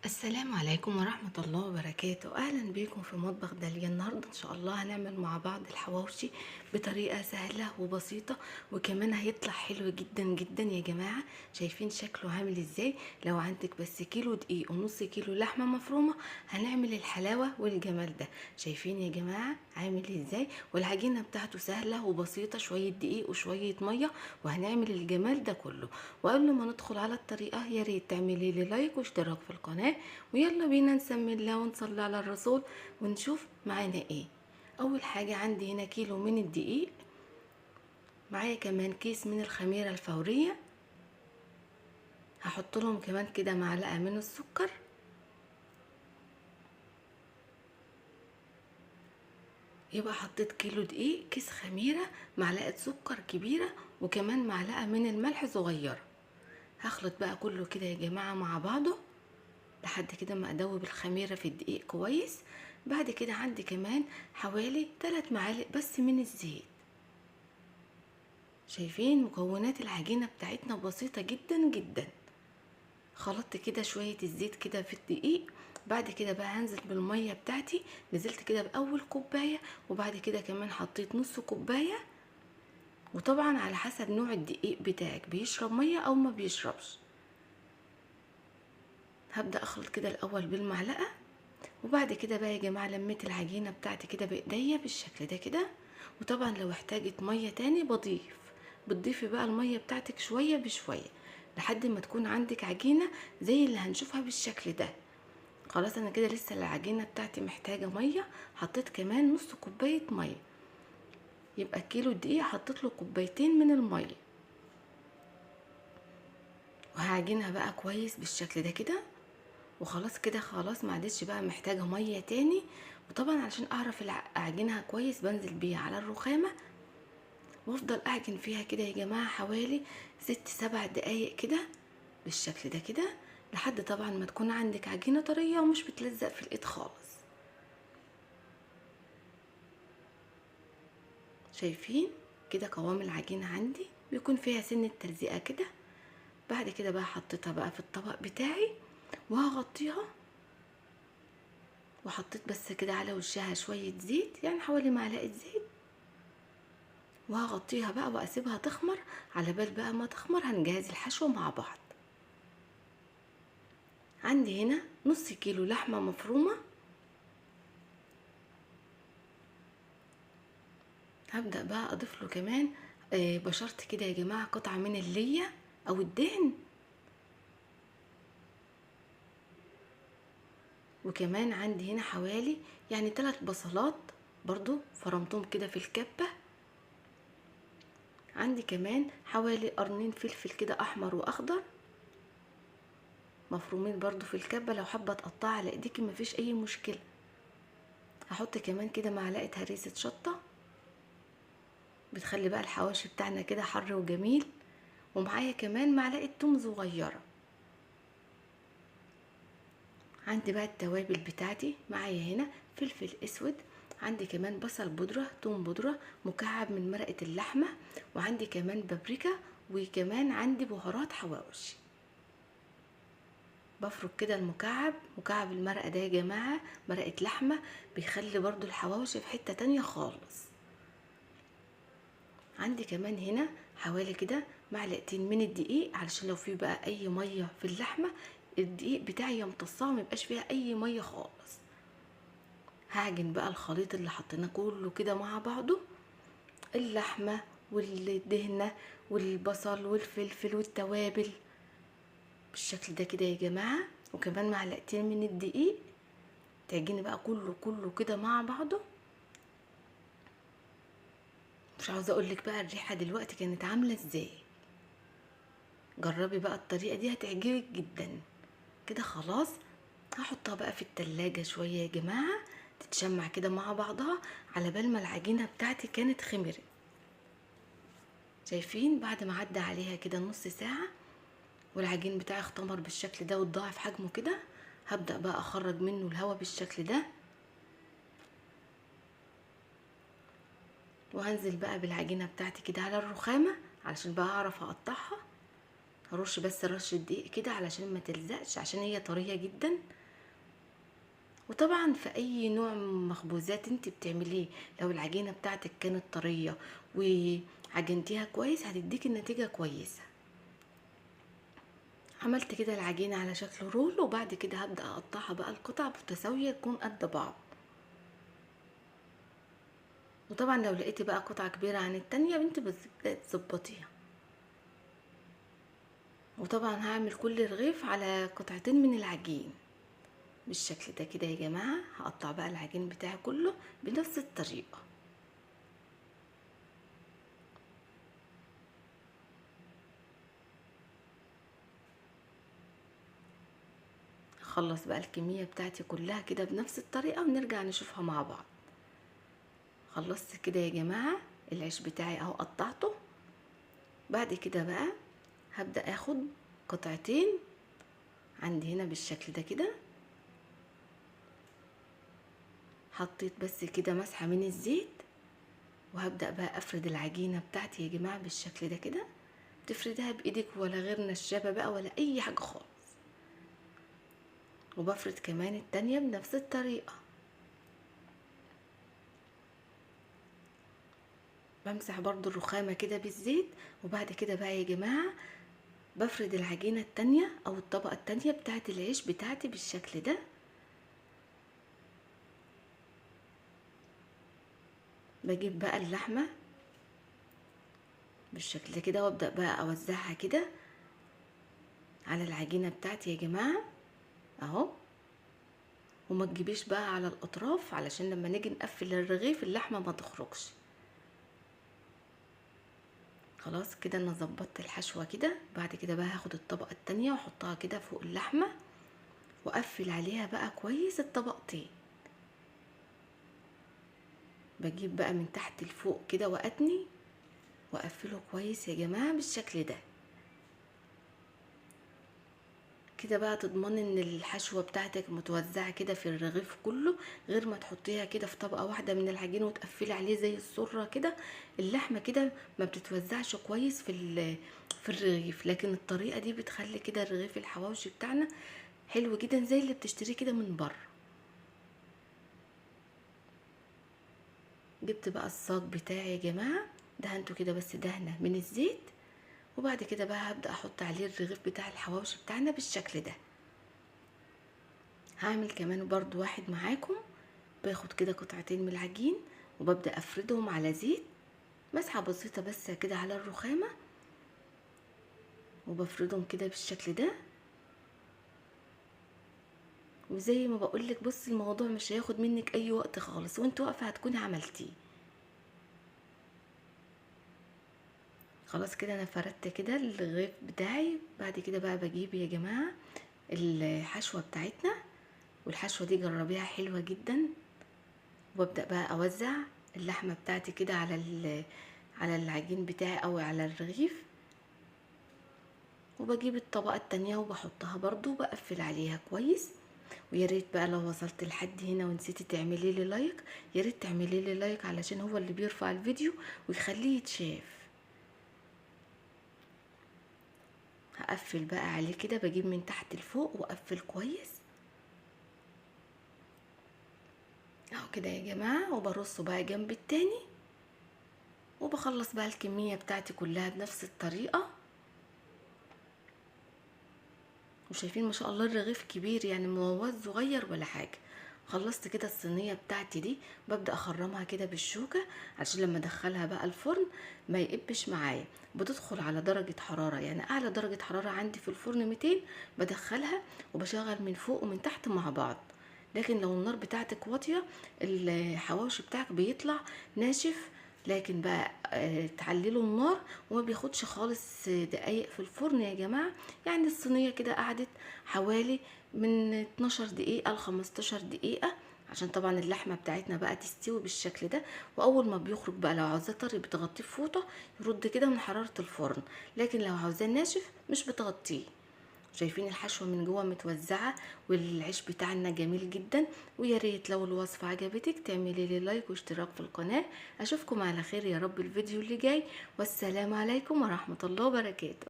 السلام عليكم ورحمة الله وبركاته. أهلا بيكم في مطبخ داليا. النهاردة إن شاء الله هنعمل مع بعض الحواوشي بطريقة سهلة وبسيطة، وكمان هيطلع حلو جدا جدا يا جماعة. شايفين شكله عامل ازاي؟ لو عندك بس كيلو دقيق ونص كيلو لحمة مفرومة هنعمل الحلاوة والجمال ده. شايفين يا جماعة عامل ازاي؟ والعجينة بتاعته سهلة وبسيطة، شوية دقيق وشوية مية وهنعمل الجمال ده كله. وقبل ما ندخل على الطريقة يا ريت تعملي لي لايك واشتراك في القناة، ويلا بينا نسمي الله ونصلي على الرسول ونشوف معانا ايه. اول حاجة عندي هنا كيلو من الدقيق، معايا كمان كيس من الخميرة الفورية، هحط لهم كمان كده معلقة من السكر، يبقى حطيت كيلو دقيق، كيس خميرة، معلقة سكر كبيرة، وكمان معلقة من الملح صغيرة. هخلط بقى كله كده يا جماعة مع بعضه لحد كده ما ادوب الخميرة في الدقيق كويس. بعد كده عندي كمان حوالي 3 معالق بس من الزيت. شايفين مكونات العجينة بتاعتنا بسيطة جدا جدا. خلطت كده شوية الزيت كده في الدقيق. بعد كده بقى هنزل بالمية بتاعتي، نزلت كده بأول كوباية، وبعد كده كمان حطيت نص كوباية. وطبعا على حسب نوع الدقيق بتاعك بيشرب مية او ما بيشربش. هبدأ اخلط كده الاول بالمعلقة، وبعد كده بقى يا جماعة لميت العجينة بتاعتي كده بايديا بالشكل ده كده. وطبعا لو احتاجت مية تاني بضيف، بتضيفي بقى المية بتاعتك شوية بشوية لحد ما تكون عندك عجينة زي اللي هنشوفها بالشكل ده. خلاص انا كده لسه العجينة بتاعتي محتاجة مية، حطيت كمان نص كوباية مية، يبقى كيلو دقيق حطيت له كوبايتين من المية. وهعجنها بقى كويس بالشكل ده كده. وخلاص كده خلاص ما عادتش بقى محتاجة مية تاني. وطبعا علشان اعرف اعجنها كويس بنزل بيها على الرخامة وافضل اعجن فيها كده يا جماعة حوالي 6-7 دقايق كده بالشكل ده كده، لحد طبعا ما تكون عندك عجينة طرية ومش بتلزق في الايد خالص. شايفين كده قوام العجينة عندي بيكون فيها سنة تلزيقة كده. بعد كده بقى حطيتها بقى في الطبق بتاعي وهغطيها، وحطيت بس كده على وشها شوية زيت، يعني حوالي معلقة زيت، وهغطيها بقى واسيبها تخمر. على بال بقى ما تخمر هنجهز الحشو مع بعض. عندي هنا نص كيلو لحمة مفرومة، هبدأ بقى اضيف له كمان بشرت كده يا جماعة قطعة من اللية او الدهن، وكمان عندي هنا حوالي يعني 3 بصلات برضو فرمتهم كده في الكبة. عندي كمان حوالي قرنين فلفل كده احمر واخضر مفرومين برضو في الكبة، لو حابة تقطعها على ايديكي مفيش اي مشكلة. هحط كمان كده معلقة هريسة شطة، بتخلي بقى الحواشي بتاعنا كده حر وجميل. ومعايا كمان معلقة توم صغيرة. عندي بقى التوابل بتاعتي، معايا هنا فلفل اسود، عندي كمان بصل بودرة، توم بودرة، مكعب من مرقة اللحمة، وعندي كمان بابريكا، وكمان عندي بهارات حواوشي. بفرك كده المكعب، مكعب المرقة ده يا جماعة مرقة لحمة، بيخلي برضو الحواوشي في حتة تانية خالص. عندي كمان هنا حوالي كده معلقتين من الدقيق، علشان لو في بقى اي مية في اللحمة الدقيق بتاعي يمتصها وما يبقاش فيها اي مية خالص. هعجن بقى الخليط اللي حطيناه كله كده مع بعضه، اللحمة والدهنه والبصل والفلفل والتوابل بالشكل ده كده يا جماعة، وكمان معلقتين من الدقيق. تعجني بقى كله كله كده مع بعضه. مش عاوزه اقولك بقى الريحة دلوقتي كانت عامله ازاي. جربي بقى الطريقة دي هتعجبك جدا. كده خلاص هحطها بقى في التلاجة شوية يا جماعة تتشمع كده مع بعضها على بال ما العجينة بتاعتي كانت خمرت. شايفين بعد ما عدى عليها كده نص ساعة والعجين بتاعي اختمر بالشكل ده واتضاعف حجمه كده، هبدأ بقى اخرج منه الهواء بالشكل ده، وهنزل بقى بالعجينة بتاعتي كده على الرخامة علشان بقى اعرف اقطعها. هرش بس رشه دقيق كده علشان ما تلزقش، عشان هي طرية جدا. وطبعا في اي نوع مخبوزات انت بتعمليه لو العجينة بتاعتك كانت طرية وعجنتيها كويس هتديك النتيجة كويسة. عملت كده العجينة على شكل رول، وبعد كده هبدا اقطعها بقى القطع متساوية تكون قد بعض. وطبعا لو لقيتي بقى قطعه كبيرة عن التانية انت بتبداي تظبطيها. وطبعا هعمل كل رغيف على قطعتين من العجين بالشكل ده كده يا جماعة. هقطع بقى العجين بتاعي كله بنفس الطريقة. هخلص بقى الكمية بتاعتي كلها كده بنفس الطريقة ونرجع نشوفها مع بعض. خلصت كده يا جماعة العيش بتاعي اهو قطعته. بعد كده بقى هبدأ اخد قطعتين عندي هنا بالشكل ده كده. حطيت بس كده مسحة من الزيت، وهبدأ بقى افرد العجينة بتاعتي يا جماعة بالشكل ده كده. تفردها بايدك ولا غير نشابة بقى ولا اي حاجة خالص. وبفرد كمان التانية بنفس الطريقة. بمسح برضو الرخامة كده بالزيت. وبعد كده بقى يا جماعة بفرد العجينة التانية او الطبقة التانية بتاعت العيش بتاعتي بالشكل ده. بجيب بقى اللحمة بالشكل ده كده، وابدأ بقى اوزعها كده على العجينة بتاعتي يا جماعة اهو. وما تجيبيش بقى على الاطراف علشان لما نيجي نقفل الرغيف اللحمة ما تخرجش. خلاص كده انا ظبطت الحشوة كده. بعد كده بقى هاخد الطبقة التانية واحطها كده فوق اللحمة واقفل عليها بقى كويس الطبقتين. بجيب بقى من تحت لفوق كده واتني واقفله كويس يا جماعة بالشكل ده كده. بقى تضمني ان الحشوة بتاعتك متوزعة كده في الرغيف كله، غير ما تحطيها كده في طبقة واحدة من العجين وتقفلي عليه زي السرة كده. اللحمة كده ما بتتوزعش كويس في الرغيف، لكن الطريقة دي بتخلي كده الرغيف الحواوشي بتاعنا حلو جدا زي اللي بتشتريه كده من بره. جبت بقى الصاج بتاعي يا جماعة، دهنته كده بس دهنة من الزيت. وبعد كده بقى هبدأ احط عليه الرغيف بتاع الحواوشي بتاعنا بالشكل ده. هعمل كمان برضو واحد معاكم. باخد كده قطعتين من العجين وببدأ افردهم على زيت، مسحة بسيطة بس كده على الرخامة، وبفردهم كده بالشكل ده. وزي ما بقولك بصي الموضوع مش هياخد منك اي وقت خالص، وانت واقفة هتكوني عملتيه. خلاص كده انا فردت كده الرغيف بتاعي. بعد كده بقى بجيب يا جماعة الحشوه بتاعتنا، والحشوه دي جربيها حلوة جدا. وابدا بقى اوزع اللحمة بتاعتي كده على العجين بتاعي او على الرغيف. وبجيب الطبقة التانية وبحطها برضو وبقفل عليها كويس. ويا ريت بقى لو وصلت لحد هنا ونسيتي تعملي لي like، يا ريت تعملي لي like علشان هو اللي بيرفع الفيديو ويخليه يتشاف. هقفل بقى عليه كده، بجيب من تحت لفوق واقفل كويس اهو كده يا جماعة. وبرصه بقى جنب التاني، وبخلص بقى الكمية بتاعتي كلها بنفس الطريقة. وشايفين ما شاء الله الرغيف كبير، يعني ما هو صغير ولا حاجة. خلصت كده الصينية بتاعتي دي، ببدا اخرمها كده بالشوكة عشان لما ادخلها بقى الفرن ما يقبش معايا. بتدخل على درجه حرارة، يعني اعلى درجه حرارة عندي في الفرن 200، بدخلها وبشغل من فوق ومن تحت مع بعض. لكن لو النار بتاعتك واطية الحواوشي بتاعك بيطلع ناشف، لكن بقى تعللوا النار وما بياخدش خالص دقايق في الفرن يا جماعة. يعني الصينية كده قعدت حوالي من 12 دقيقة ل 15 دقيقة، عشان طبعا اللحمة بتاعتنا بقى تستوي بالشكل ده. واول ما بيخرج بقى لو عاوزاه طري بتغطيه بفوطه يرد كده من حرارة الفرن، لكن لو عاوزاه ناشف مش بتغطيه. شايفين الحشوه من جوه متوزعة والعيش بتاعنا جميل جدا. ويا ريت لو الوصفة عجبتك تعملي لي like واشتراك في القناة. اشوفكم على خير يا رب الفيديو اللي جاي، والسلام عليكم ورحمة الله وبركاته.